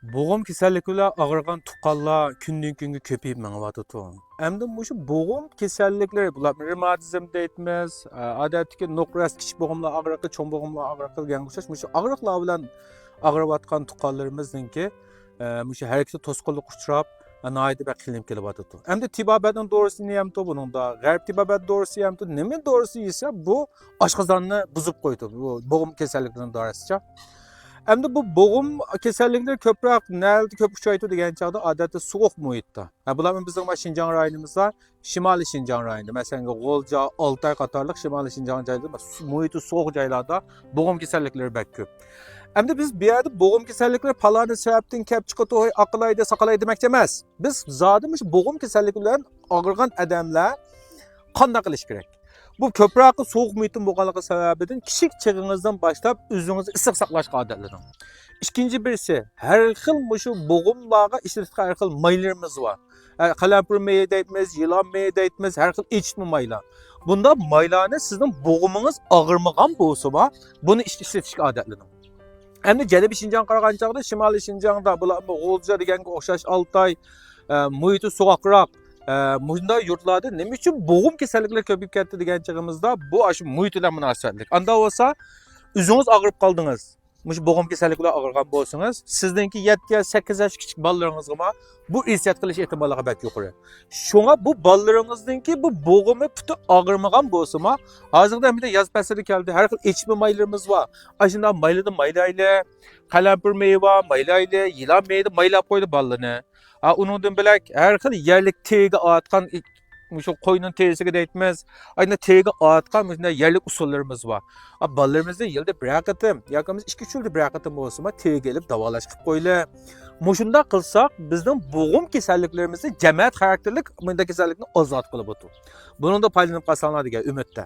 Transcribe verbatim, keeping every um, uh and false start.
بوغۇم كېسەللىكى بىلەن ئاغرىغان تۇغقانلار كۈندىن كۈنگە كۆپىيىپ مېڭىۋاتىدۇ. ئەمدى مۇشۇ بوغۇم كېسەللىكلىرى، بۇلار رېماتىزم دەيتمىز، ئادەتتىكى نوقۇرەس كىچىك بوغۇملار ئاغرىقى، چوڭ بوغۇملار ئاغرىقى دېگەنگە ئوخشاش مۇشۇ ئاغرىقلار بىلەن ئاغرىۋاتقان تۇغقانلىرىمىزنىڭكى، ئە، مۇشۇ ھەرىكىتى توسقۇنلۇققا ئۇچراپ، ئە، ناھايىتى بەك قىينىلىپ كېلىۋاتىدۇ. ئەمدى تېبابەتنىڭ دورىسى نېمىدۇ بۇنىڭدا؟ غەرب تېبابەت دورىسى نېمىدۇ؟ نېمە دورىسى يېسە بۇ ئاشقازاننى بۇزۇپ قويىدۇ، بۇ بوغۇم كېسەللىكىنىڭ دورىسىچە. ئەمدى بۇ بوغۇم كېسەللىكلىرى كۆپرەك نەدە كۆپ ئۇچرايدۇ دېگەن چاغدا، ئادەتتە سوغۇق مۇھىتتا. ھە، بۇلار بىزنىڭ شىنجاڭ رايونىمىزدا، شىمالىي شىنجاڭ رايونىدا، مەسىلەن، غۇلجا، ئالتاي قاتارلىق شىمالىي شىنجاڭ جايلىرىدا سۇ-، مۇھىتى سوغۇق جايلاردا بوغۇم كېسەللىكلىرى بەك كۆپ. ئەمدى بىز بۇ يەردە بوغۇم كېسەللىكلىرى پالانى سەۋەبتىن كەپ چىقىدۇ، ھوي، ئاقىلايدى، ساقالايدى دېمەكچى ئەمەس. بىز زادى مۇشۇ بوغۇم كېسەللىكى بىلەن ئاغرىغان ئادەملەر قانداق قىلىش كېرەك؟ بۇ كۆپرەك سوغۇق مۇھىتتىن بولغانلىقى سەۋەبىدىن كىچىك چېغىڭىزدىن باشلاپ ئۆزىڭىزنى ئىسسىق ساقلاشقا ئادەتلىنىڭ. ئىككىنچى بىرسى، ھەر خىل مۇشۇ بوغۇملارغا ئىشلىتىدىغان ھەر خىل مايلىرىمىز بار. ھە، قەلەمپۇر مېيى دەيتمىز، يىلان مېيى دەيتمىز، ھەر خىل ئېچىتما مايلار. بۇنداق مايلارنى سىزنىڭ بوغۇمىڭىز ئاغرىمىغان بولسىمۇ، بۇنى ئىش-، ئىشلىتىشكە ئادەتلىنىڭ. ئەمدى جەنۇبىي شىنجاڭغا قارىغان چاغدا، شىمالىي شىنجاڭدا بۇلار غۇلجا دېگەنگە ئوخشاش ئالتاي، ئە، مۇھىتى سوغۇقراق، ئە، مۇشۇنداق يۇرتلاردا نېمە ئۈچۈن بوغۇم كېسەللىكلىرى كۆپىيىپ كەتتى دېگەن چېغىمىزدا، بۇ ئاشۇ مۇھىت بىلەن مۇناسىۋەتلىك. ئاندا بولسا، ئۆزىڭىز ئاغرىپ قالدىڭىز. مۇشۇ بوغۇم كېسەللىكى بىلەن ئاغرىغان بولسىڭىز، سىزنىڭكى يەتتە ياش، سەككىز ياش كىچىك بالىلىرىڭىزغىمۇ بۇ ئىرسىيەت قىلىش ئېھتىماللىقى بەك يۇقىرى. شۇڭا بۇ بالىلىرىڭىزنىڭكى بۇ بوغۇمى پۈتۈن ئاغرىمىغان بولسىمۇ، ھازىردا ئەمدى ياز پەسلى كەلدى، ھەر خىل ئېچىتما مايلىرىمىز بار. ئاشۇنداق مايلىدىن مايلايلى، قەلەمپۇر مېيى بار، مايلايلى، يىلان مېيىدىن مايلاپ قويدى بالىنى. ھا، ئۇنىڭدىن بۆلەك ھەر خىل يەرلىك تېرىگە ئاغرىتقان، مۇشۇ قوينىڭ تېرىسىگە دەيتمىز، ئاينا تېرىگە ئاغرىتقان مۇشۇنداق يەرلىك ئۇسۇللىرىمىز بار. ھا، بالىلىرىمىزنى يىلدا بىرەر قېتىم ياكى بولمىسا ئىككى ئۈچ يىلدا بىرەر قېتىم بولسىمۇ تېرىگە ئېلىپ داۋالاش قىلىپ قويىلى. مۇشۇنداق قىلساق، بىزنىڭ بوغۇم كېسەللىكلىرىمىزنى، جەمەت خاراكتېرلىك مۇنداق كېسەللىكنى ئازاد قىلىپ بولىدۇ. بۇنىڭدا پايدىلىنىپ قالساڭلار دېگەن ئۈمىدتە.